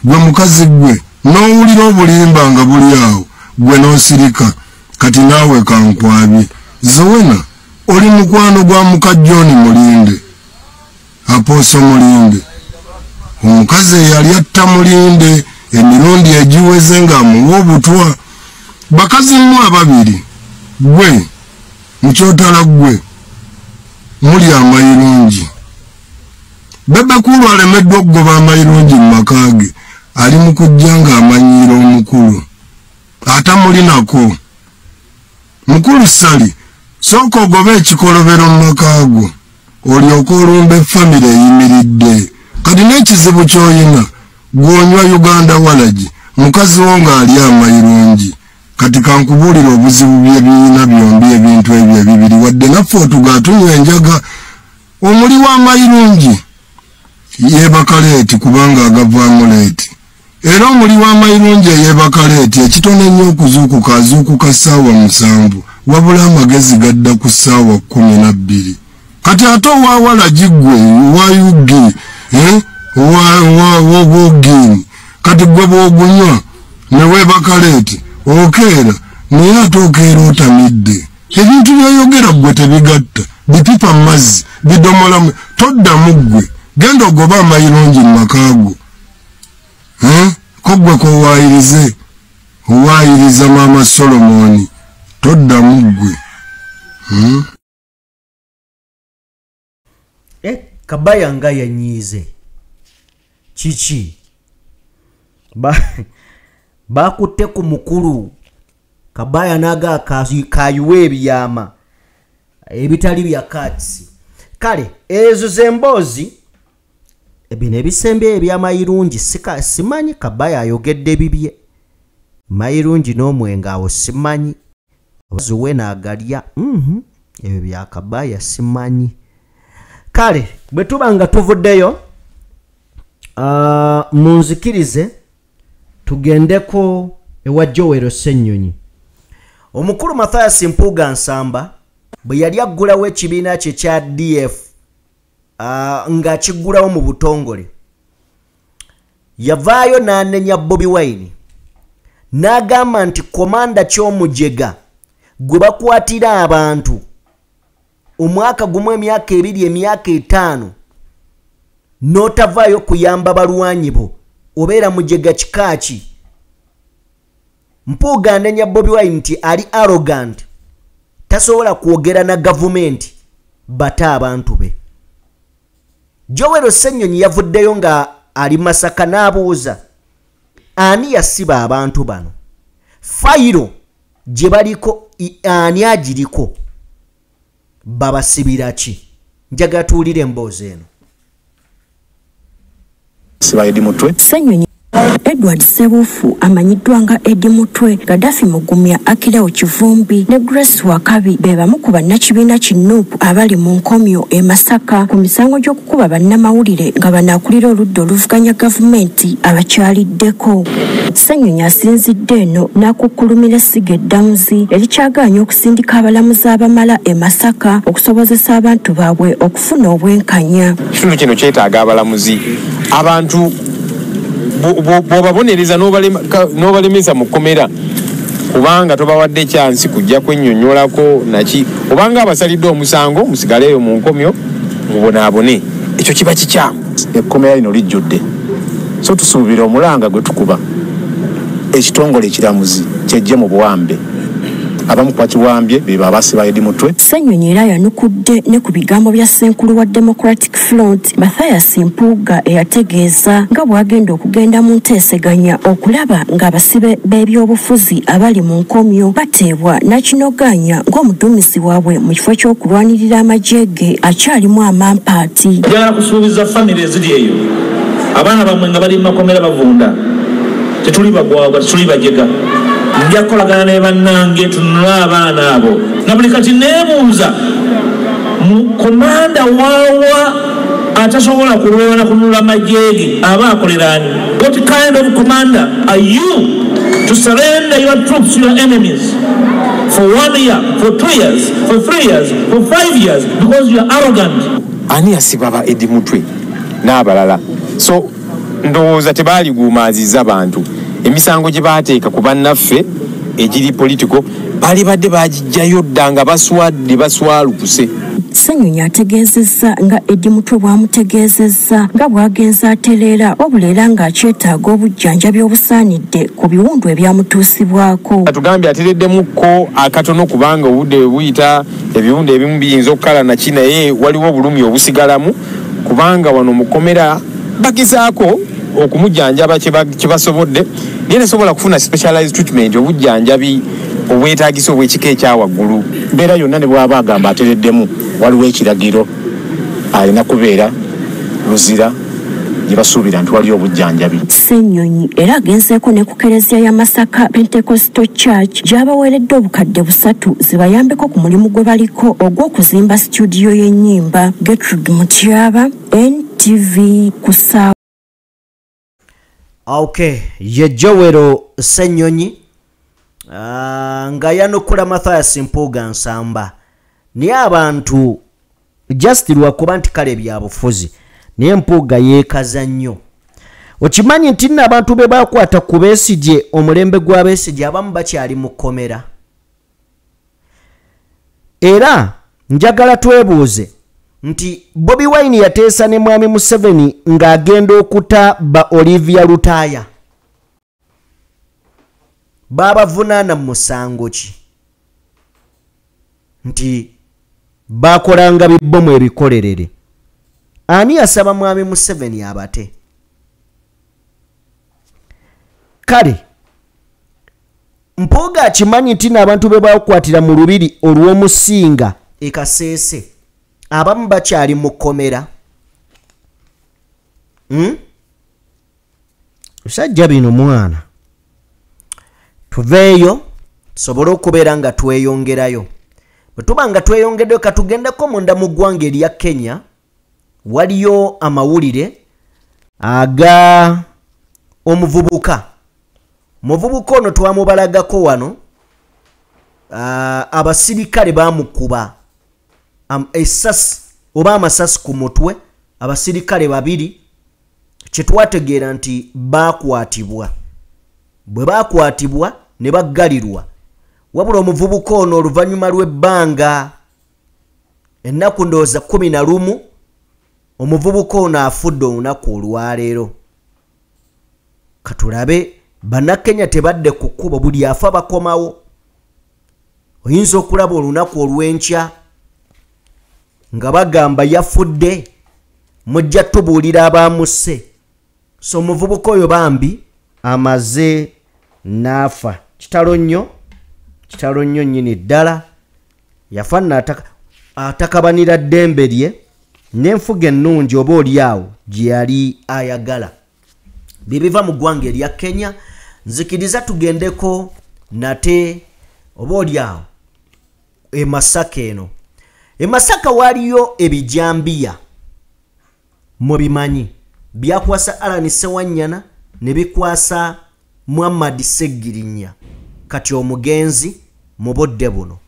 gwe mukazi gwe n'owulira obulimba nga buli awo. Gwe n'osirika, kati naawe kankwabye. Zuwena oli mukwano gwa muka John Mulinde, Apostle Mulinde, omukazi eyali atta Mulinde emirundi egiweze ng'amuwa obutwa. Bakazi mmwe ababiri, gwe mukyotala, gwe muli amayirungi. Bebe Cool alemeddwa okugoba amayirungi mu maka ge, ali mu kujja ng'amanyiira omukulu atamulinako. Mukulu Ssali, sooka ogobe ekikolobero mu maka go, olyoke olumbe famire eyimiridde. Kati n'ekizibu ky'oyina, gw'onywa Uganda walagi, mukazi wo ng'ali amayirungi. Kati kankubuulira obuzibu bye biyina byombi ebintu ebyo ebibiri, wadde naffe otuga tunywa enjaga. Omuli w'amayirungi yeebaka leeti kubanga agavaamu leeti, era omuli w'amayirungi eyeebaka leeti ekitono ennyo okuzuukuka azuukuka ssaawa 7, wabula amagezi gadda ku ssaawa 12. Kati ate owa walagi ggwe owa UG, owa wogini, kati gwe bw'ogunywa ne weebaka leeti okeera, naye ate okeera otamidde. Ebintu by'oyogera ggwe tebigatta, bipipa mu mazzi, bidomolamu. Toddamu ggwe, genda ogobe amayirungi mu maka go. Ko ggwe kowaayirize, owaayiriza maama Solomoni, toddamu ggwe. Kabaya nga yanyiize kiki? Bakutte ku mukulu Kabaya naga kayiwa ebyama ebitali bya Kats. Kale ezo z'emboozi, bino ebisembye ebyamayirungi simanyi. Kabaya ayogedde bibye, mayirungi n'omwenge awo simanyi, Zuwena agalya. Ebyo bya Kabaya simanyi. Kale bwe tuba nga tuvuddeyo, munzikirize tugendeko ewa Joel Ssenyonyi. Omukulu Mathias Mpuuga Nsamba bwe yali aggulawo ekibiina kye kya DF, ng'akiggulawo mu butongole, yavaayo n'anenya Bobi Wine n'agamba nti komanda ky'omujega gwe bakwatira abantu omwaka gumu, emyaka 2, emyaka 5, n'otavaayo kuyamba balwanyi bo, obeera mujega kikaaki? Mpuuga anenya Bobi Wine nti ali arrogant, tasobola kwogera na gavumenti bata abantu be. Joel Ssenyonyi yavuddeyo nga ali Masaka n'abuuza ani yasiba abantu bano, fayiro gye baliko ani agiriko, babasibira ki? Njagala tuwulire emboozi eno. Siba Eddie Mutwe. Ssenyonyi Edward Sebufu amanyiddwa nga Eddie Mutwe, Gaddafi Mugumya, Akileo Kivumbi ne Grace Wakabi be bamu ku bannakibiina ki NUP abali mu nkomyo e Masaka ku misango gy'okukuba bannamawulire nga banaakulira oludda oluvuganya gavumenti abakyaliddeko. Ssenyonyi asinzidde eno n'akukkulumira essiga eddamuzi erikyagaanye okusindika abalamuzi abamala e Masaka okusobozesa abantu baabwe okufuna obwenkanya. Ekitundu kino kyetaaga abalamuzi. Abantu bw'obabonereza n'obalemesa mu kkomera kubanga tobawadde kyansi kujja kwennyonnyolako naki, obanga abasalidde omusango musigaleeyo mu nkomyo mubonaabone, ekyo kiba kikyamu. Ekkomera lino lijjudde, so tusuubira omulanga gwe tukuba ekitongole ekiramuzi kyejje mu buwambe. Abamu ku bakiwambye be babasiba Eddie Mutwe. Ssenyonyi era yanukudde ne ku bigambo bya ssenkulu wa Democratic Front Mathias Mpuuga eyategeeza nga bw'agenda okugenda mu nteeseganya okulaba ng'abasibe b'ebyobufuzi abali mu nkomyo bateebwa, n'akinogaanya ng'omuduumizi waabwe mu kifo ky'okulwanirira amagye ge akyalimu amampaati. Njagala kusuubiza famire eziri eyo, abaana bammwe nga bali mu makomera bavunda, tetuli bagwagwa, tetuli bajega. Nja kukolagana ne bannange tunule abaana abo. Na buli kati neebuuza mu komanda waawa atasobola kulwana kununula magye ge aba akolera ani? What kind of commander are you to surrender your troops to your enemies for 1 year, for 2 years, for 3 years, for 5 years because you are arrogant? Ani yasiba ba Eddie Mutwe n'abalala? So ndowooza tebaaliguumaaziza bantu. Emisango gye baateeka ku bannaffe egiri political bali badde bagijjayo dda nga baswadde baswalukuse. Ssenyonyi ategeezezza nga Eddie Mutwe bw'amutegeezezza nga bw'agenze atereera wabula era ng'akyetaaga obujjanjabi obusaanidde ku biwundu ebyamutuusibwako. Atugambye atereddemukko akatono kubanga obudde bwe buyita ebiwundu ebimu biyinza okukala naki, naye waliwo obulumi obusigalamu kubanga wano mukomera bagezaako okumujjanjaba kye basobodde, naye tasobola kufuna specialized treatment, obujjanjabi obwetaagisa obw'ekika ekya waggulu. Mbeera yonna ne bw'aba agamba atereddemu, waliwo ekiragiro alina kubeera Luzira gye basuubira nti waliyo obujjanjabi. Ssenyonyi era agenzeeko ne ku kereziya ya Masaka Pentecostal Church gy'abaweeredde obukadde 3 zibayambeko ku mulimu gwe baliko ogw'okuzimba situdiyo y'ennyimba. Gertrude Mutyaba, NTV ku. Okay, ye Joel Ssenyonyi nga yanukula Mathias Mpuuga Nsamba. Naye abantu just lwakuba nti kale byabufuzi, naye Mpuuga yeekaza nnyo. Okimanyi nti nno abantu be bakwata ku Besigye, omulembe gwa Besigye, abamu bakyali mu kkomera. Era njagala twebuuze nti Bobi Wine yateesa ne Mwami Museveni ng'agenda okuta ba Olivia Lutaaya. Babavunaana mu musango ki? Nti bakolanga bibbomu ebikolerere. Ani yasaba Mwami Museveni abate? Kale Mpuuga akimanyi nti n'abantu be bakwatira mu lubiri olw'omusinga e Kasese abamu bakyali mu kkomera. Musajja bino mwana, tuveeyo tusobole okubeera nga tweyongerayo. Bwe tuba nga tweyongeddeyo, katugendeko munda mu ggwanga erya Kenya. Waliyo amawulire aga omuvubuka. Omuvubuka ono twamubalagako wano, abasirikale bamukuba essasi oba amasasi ku mutwe, abasirikale 2, kye twategeera nti baakwatibwa. Bwe baakwatibwa ne baggalirwa. Wabula omuvubuka ono oluvannyuma lw'ebbanga ennaku ndowooza 11, omuvubuka ono afudde olunaku olwaleero. Katulabe bannakenya tebadde ku kkubo, buli afa bakomawo. Oyinza okulaba olunaku olw'enkya nga bagamba yafudde, mujja tubuulira abamusse. So omuvubuka oyo bambi amaze n'afa. Kitalo nnyo, kitalo nnyo nnyini ddala. Yafa nno atakabanira ddembe lye n'enfuga ennungi oba oli awo gye yali ayagala. Bibiva mu ggwanga erya Kenya. Nzikiriza tugendeko nate oba oli awo e Masaka eno. E Masaka waliyo ebijambiya mubimanyi, byakwasa Alan Ssewanyana ne bikwasa Muhammad Ssegirinya kati omugenzi mu budde buno.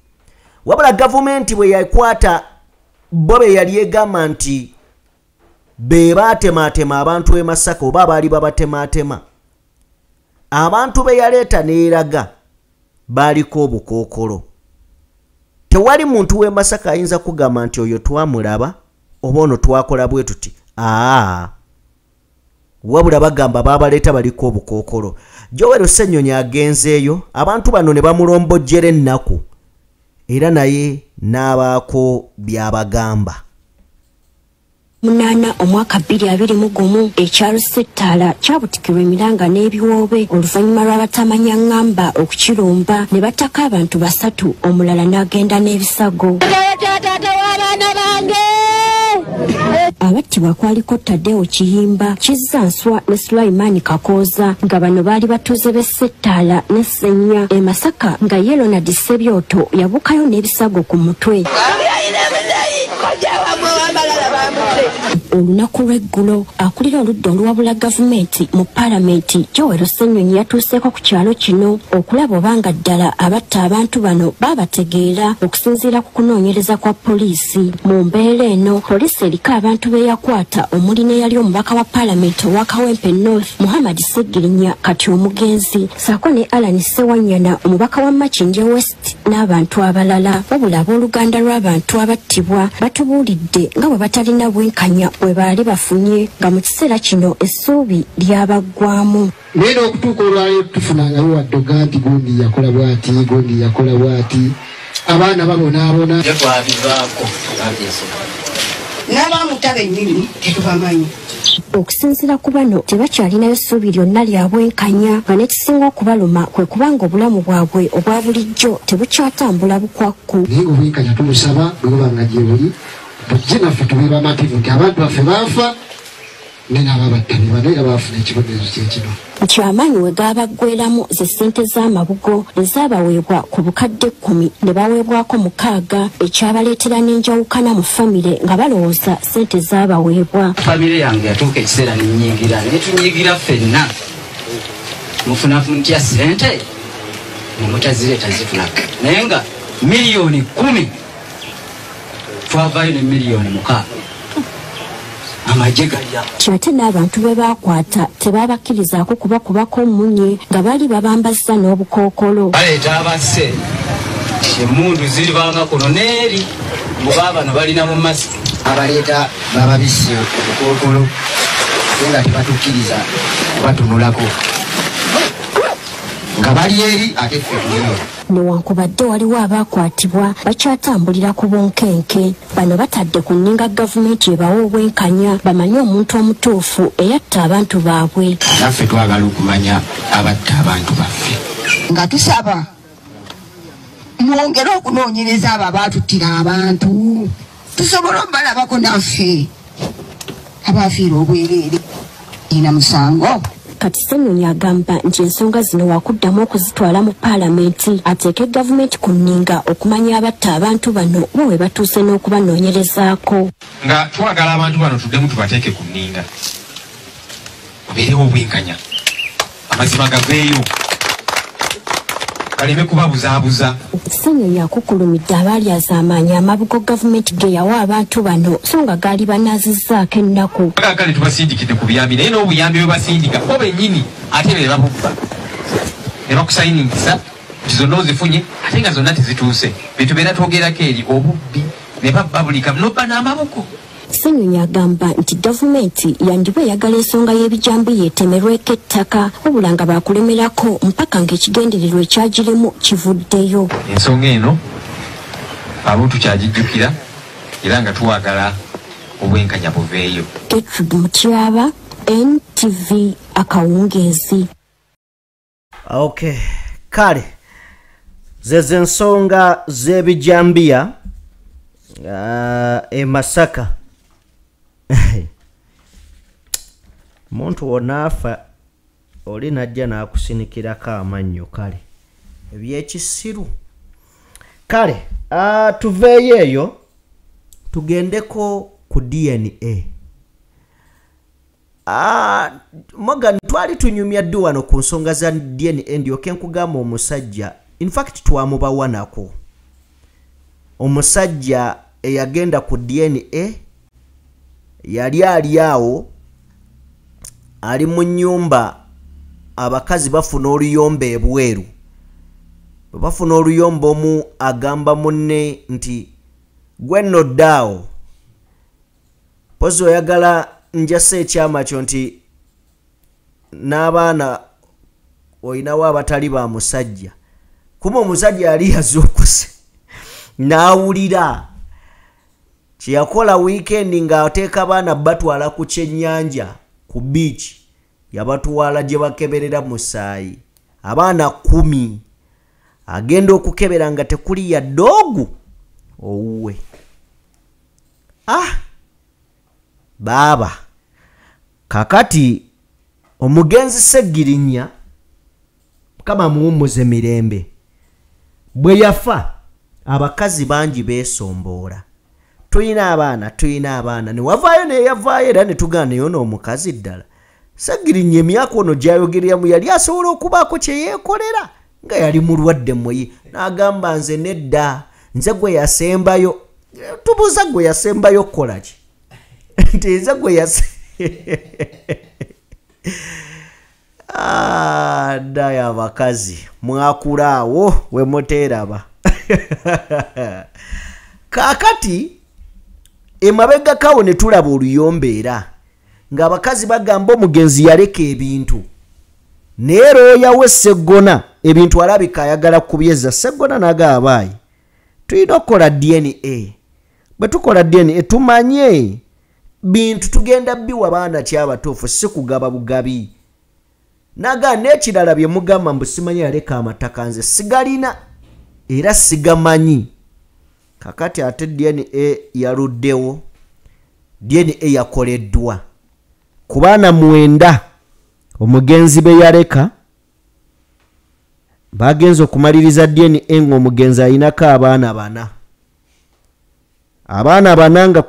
Wabula gavumenti bwe yakwata bo be yali egamba nti be baatemaatema abantu e Masaka oba abaali babatemaatema, abantu be yaleeta n'eraga baaliko obukookolo. Tewali muntu w'e Masaka ayinza kugamba nti oyo twamulaba oba ono twakola bwe tuti. Wabula bagamba babaleeta baliko obukookolo. Joel Ssenyonyi agenzeeyo, abantu bano ne bamulombojjera ennaku era naye n'abaako by'abagamba. 8 omwaka 2021 ekyalo Ssettaala kyabutikirwa emiranga n'ebiwoobe oluvannyuma lw'abatamanya ŋŋamba okukirumba ne battako abantu 3, omulala n'agenda n'ebisago. Abattibwa kwaliko Tadeo Kiyimba, Kizza Nswa ne Sulaiman Kakooza nga bano baali batuuze b'e Ssettaala ne Ssenya e Masaka, nga ye Ronald Ssebyoto yabuukayo n'ebisago ku mutwe. Olunaku lw'eggulo akulira oludda oluwabula gavumenti mu paalamenti Joel Ssenyonyi yatuuseeko ku kyalo kino okulaba obanga ddala abatta abantu bano baabategeera okusinziira ku kunoonyereza kwa poliisi. Mu mbeera eno poliisi eriko abantu be yakwata omuli n'eyali omubaka wa paalamenti owa Kawempe North Muhammad Ssegirinya kati omugenzi, ssaako ne Alan Ssewanyana omubaka wa Makindye West n'abantu abalala. Wabula abooluganda lw'abantu abattibwa batubuulidde nga bwe batalina bwenkanya bwe baali bafunye nga mu kiseera kino essuubi lyabaggwamu. Naye n'okutuuka olwaleero tufunangayo wadde oga nti gundi yakola bw'ati, gundi yakola bw'ati, abaana babonaabona. Twabivaako n'abamuta bennyini tetubamanyi. Okusinziira ku bano tebakyalinayo ssuubi lyonna lya bwenkanya nga n'ekisinga okubaluma kwe kubanga obulamu bwabwe obwa bulijjo tebukyatambula bukwakku. Naye obwenkanya tumusaba bwe buba nga gye buli bujje naffe tube bamativu nti abantu baffe baafa ne n'ababatta be bano era baafuna ekibonerezo kye kino. Nti amaanyi we gaabaggweramu ze ssente z'amabugo ezaabaweebwa ku bukadde 10 ne baweebwako 6 ekyabaleetera n'enjawukana mu famire nga balowooza ssente zaabaweebwa. Famire yange yatuuka ekiseera ne nnyingira ne tunyigira ffenna, mufuna mutya ssente ne mutazireeta zitulaga, naye nga miliyoni 10 twavaayo ne miliyoni 6. Amagye galya. Ate n'abantu be baakwata tebabakkirizaako kubakubako mmunye nga baali babambazza n'obukookolo. Baleeta abasse emmundu ziribanga kuno n'eri muba bano balina mu masiki. Abaleeta bababisse obukookolo nga tebatukkiriza kubatunulako nga bali eri ate ffe tulino. Newankubadde waliwo abaakwatibwa bakyatambulira ku bunkenke. Bano batadde ku nninga gavumenti ebawa obwenkanya bamanye omuntu omutuufu eyatta abantu baabwe. Naffe twagala okumanya abatta abantu baffe. Nga tusaba mwongere okunoonyereza abo abaatuttira abantu tusobole okubalabako naffe abafiira obwereere ina musango. Kati Ssenyonyi agamba nti ensonga zino wakuddamu okuzitwala mu paalamenti ateeke gavumenti ku nninga okumanya abatta abantu bano bo we batuuse n'okubanoonyerezaako. Nga twagala abantu bano tuddemu tubateeke ku nninga babeerewo obwenkanya, amazima gaveeyo baleme kubabuzaabuza. Ssenyonyi akukkulumidde abaalyazaamaanyi amabugo gavumenti ge yawa abantu bano so nga gaali banaazizzaako ennaku. Kale tubasindikidde ku buyambi naye n'obuyambi bwe basindika bo bennyini ate be babubba ne bakusayiningisa nti zonna ozifunye ate nga zonna tezituuse. Bye tubeera twogerako eri obubbi ne babba buli kamu n'obba n'amaboko. Ssenyonyi agamba nti gavumenti yandiba eyagala ensonga y'ebijambiya etemerweko ettaka wabula nga baakulemerako mpaka ng'ekigendererwa ekyagirimu kivuddeyo. Ensonga eno abo tukyagijjukira era nga tuwagala obwenkanya buveeyo. Gertrude Mutyaba, NTV akawungeezi. Okay, kale zeze ensonga z'ebijambiya e Masaka. Omuntu wonaafa oli najja n'akusinikirako amannyo kale ebyekisiru. Kale tuveeyo eyo tugendeko ku DNA. Morgan twali tunyumya ddi wano ku nsonga za DNA ndyoke nkugamba omusajja, in fact twamubawanako omusajja eyagenda ku DNA yali ali awo ali mu nnyumba, abakazi bafuna oluyombo ebweru. Bwe bafuna oluyombo omu agamba munne nti gwe nno ddaawo pozi oyagala njase ekyama kyo nti n'abaana olinawo abatali ba musajja. Kuma omusajja yali yazuukuse n'awulira kyeyakola wiikendi ng'ateeka abaana batwala ku kyennyanja ku beach, yabatwala gye bakeberera musaayi abaana 10 agenda okukebera nga tekuli yadde ogu owuwe. Baaba kakati omugenzi Ssegirinya Mukama muwummuze mirembe bwe yafa abakazi bangi beesomboola. Tulina abaana, tulina abaana. Ne wavaayo neyavaayo era ne tugaana yono omukazi ddala. Ssegirinya emyaka ono gy'ayogereramu yali asobola okubaako kye yeekolera nga yali mulwadde muyi. N'agamba nze nedda, nze gwe yasembayo. Tubuuza gwe yasembayo okukola ki? Nti nze gwe ddaya abakazi mwakula awo we muteeraba. Kaakati emabegakawo ne tulaba oluyombeera ng'abakazi bagamba omugenzi yaleka ebintu, naye looya we Sseggona ebintu alabika ayagala kubyezza. Sseggona n'agamba ayi tulina okukola DNA. Bwe tukola DNA tumanye bintu tugenda biwa baana ki abatuufu, si kugaba bugabi. Naga n'ekirala bye mugamba mbu simanyi yaleka amataka, nze sigalina era sigamanyi. Kakati ate DNA yaluddewo, DNA yakoleddwa ku baana 9 omugenzi be yaleka. Bagenze okumaliriza DNA ng'omugenzi ayinako abaana 4. Abaana 4 nga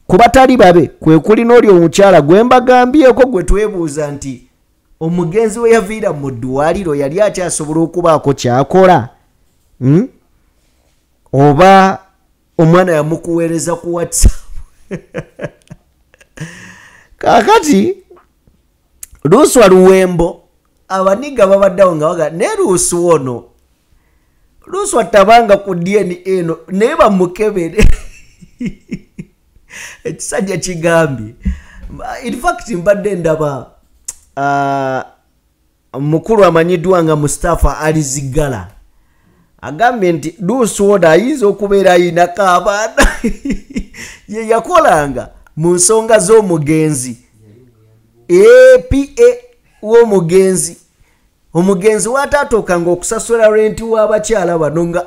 kubatali babe kwe kuli n'oli omukyala gwe mbagambyeko gwe twebuuza nti omugenzi we yaviira mu ddwaliro yali akyasobola okubaako kyakola, oba omwana yamukuweereza ku WhatsApp. Kaakati Luswa Luwembo abaniga babaddeawo nga baga naye Luswa ono, Luswa tabanga ku DNA eno naye bamukebere. Ekisajja kigambye. In fact mbadde ndaba mukulu amanyiddwa nga Mustafa Alizigala agambye nti Luswa ono ayinza okubeera ayinako abaana. Ye yakolanga mu nsonga z'omugenzi, APA w'omugenzi. Omugenzi wataatuukanga okusasula renti w'abakyala bano nga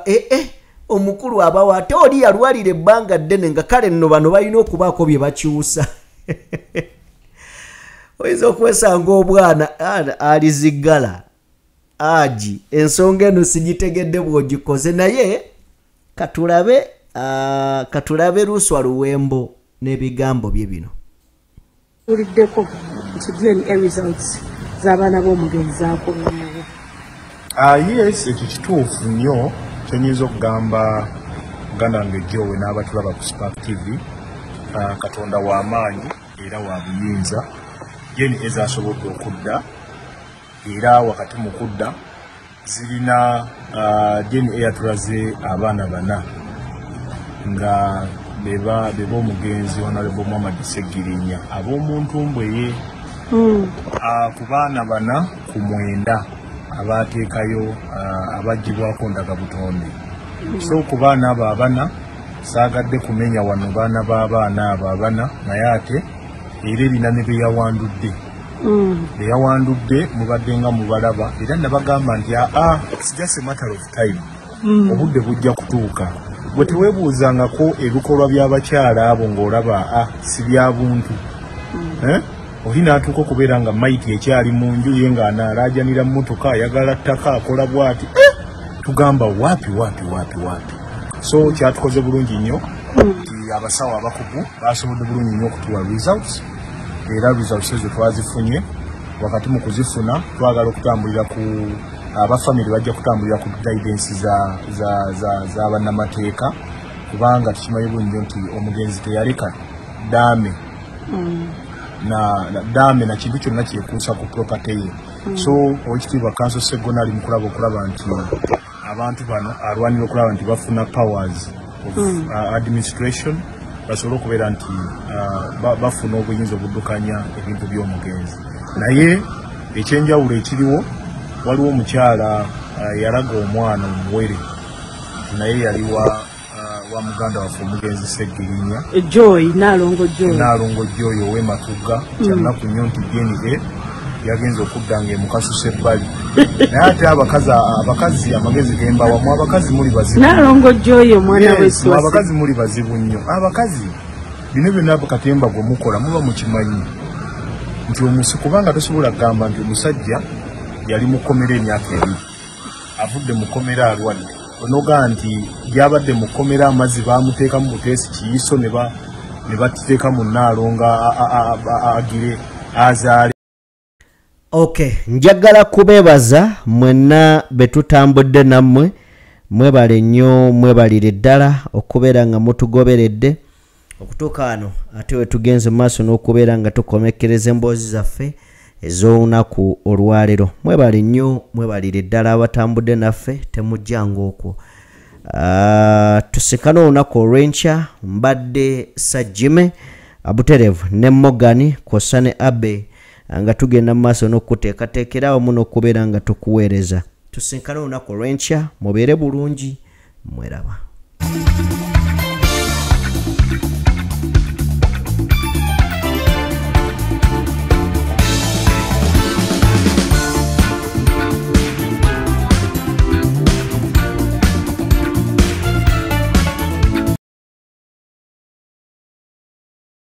omukulu abawa, ate oli yalwalira ebbanga ddene nga kale nno bano balina okubaako bye bakyusa. Oyinza okwesanga obwana Alizigala agi ensonga eno sigitegedde bw'ogikoze, naye katulabe Luswa Luwembo n'ebigambo bye bino. Tuliddeko nti DNA results z'abaana b'omugenzi zaakomyewo. Yes, ekyo kituufu nnyo. Kyenyinza okugamba muganda wange Jowe n'abatulaba ku Spark TV, Katonda w'amaanyi era wa buyinza. DNA zasobodde okudda, era wakati mu kudda zirina DNA yatulaze abaana 4 nga beba omugenzi Honorable Muhammad Ssegirinya ab'omuntumbwe ye. Ku baana 4 ku 9 abateekayo abaggyibwako ndagabutonde. So ku baana abo 4 saagadde kumenya wano baana b'abaana abo 4, naye ate era erina ne be yawandudde. Be yawandudde mubadde nga mubalaba, era nabagamba nti it's just a matter of time. Obudde bujja kutuuka. Bwe teweebuuzangako ebikolwa by'abakyala abo ng'olaba si bya buntu. Oli n'atuuka okubeera nga maiti ekyali mu nju ye ng'anaalaajanira mmotoka, ayagala ttaka, akola bw'ati. Tugamba wapi wapi wapi wapi. So kyatukoze bulungi nnyo nti abasawo abakugu basobodde bulungi nnyo okutuwa results, era results ezo twazifunye. Wakati mu kuzifuna twagala okutambulira ku abafamily, bajja kutambulira ku guidance za bannamateeka, kubanga tukimanyi bulungi nti omugenzi teyaleka ddaame na ddaame na kintu kyonna kyekuusa ku property ye. So Oweekitiibwa Kanso Sseggona ali mu kulaba okulaba nti abantu bano alwanira okulaba nti bafuna powers of administration, basobole okubeera nti bafuna obuyinza obuddukanya ebintu by'omugenzi. Naye ekyenjawulo ekiriwo, waliwo omukyala yalaga omwana omuwere, naye yali wa muganda waffe omugenzi Ssegirinya, Joy Nalongo Joy, Nalongo Joy ow'e Matugga. Kyannaku nnyo nti DNA yagenze okudda ng'emukasusa ebbali. Naye ate abakazi amagezi gembawa, mu abakazi muli bazibu. Nalongo Joy omwana we, abakazi muli bazibu nnyo. Abakazi bino byonna katemba gwe mukola muba mukimanyi nti omusi, kubanga tosobola kugamba nti omusajja yali mukomera emyaka 2, avudde mukomera alwadde, Onoga nti yabadde mu kkomera, amazzi bamuteekamu buteesi kiyiso ne bateeka mu Nnaalongo agire azaale. Ok, njagala kubeebaza mwenna be tutambudde nammwe, mwebale nnyo, mwebalire ddala okubeera nga mutugoberedde okutuuka wano ate we tugenze mu maaso n'okubeera nga tukomekkereza emboozi zaffe ez'olunaku olwaleero. Mwebale nnyo, mwebalire ddala abatambudde naffe, temujjanga okwo. Tusikane olunaku olw'enkya. Mbadde Sajjime Abuterevu ne Morgan kw'ossa ne Abe, nga tugenda mu maaso n'okuteekateekera awamu n'okubeera nga tukuweereza. Tusinkane olunaku olw'enkya, mubeere bulungi, mweraba.